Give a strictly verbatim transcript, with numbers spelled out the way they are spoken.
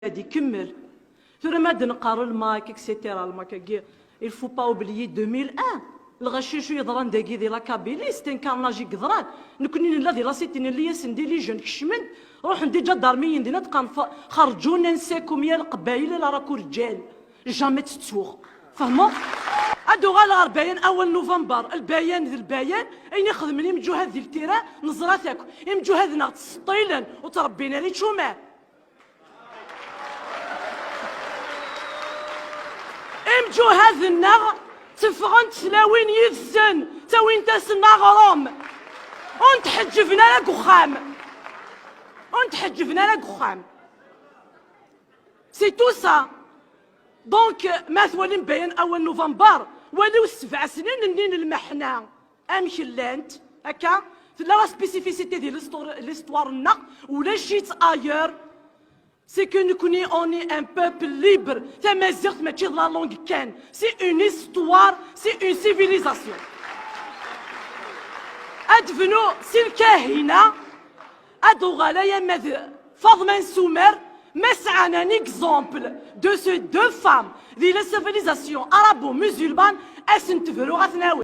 ad ikemmel. Tura ma d-neqqar le MAK, et cetera, le MAK-agi, il faut pas oublier deux mille un. Lɣaci acu yeḍran dagi di la Kabylie, c'est un carnage i yeḍran. Nekni nella di la cité, nelli-yasen-d i les jeunes, kecmen, ruḥen-d iǧadarmiyen din ad qqaren f-, xerǧu-na nsakum ya Leqbayel, ala raku rǧal. Jamais tettuɣ. Fehmeḍ? Ad uɣaleɣ ɣer Bayan awal Nuvember. Lbayan d Lbayan, ayen i xedmen imǧuhad di ltira, neẓra-t akk. Imǧuhad-nneɣ ttseṭṭilen, ur ttrebbin ara ičumar. Imǧuhad-nneɣ tteffɣent tlawin yid-sen, ttawint-asen aɣrum. Ur n-tḥeǧǧben ara deg uxxam. Ur n-tḥeǧǧben ara deg uxxam. C'est tout ça. Donc, ma twalim Bayan awal Nuvember, waliw sebɛ snin-nni n lmeḥna. Amek llant? Akka, tella la spécificité di l'histoire, l'histoire-nneɣ, ulac-itt ailleurs. C'est que nekni, on est un peuple libre. Tamaziɣt mačči d la langue kan. C'est une histoire, c'est une civilisation. Ad bnu si lkahina, ad uɣal ay ama d Faḍma n Sumer, ma sɛan un exemple de ces deux femmes di la civilisation arabo-musulmane, ad sen-tebru ad ten-awi.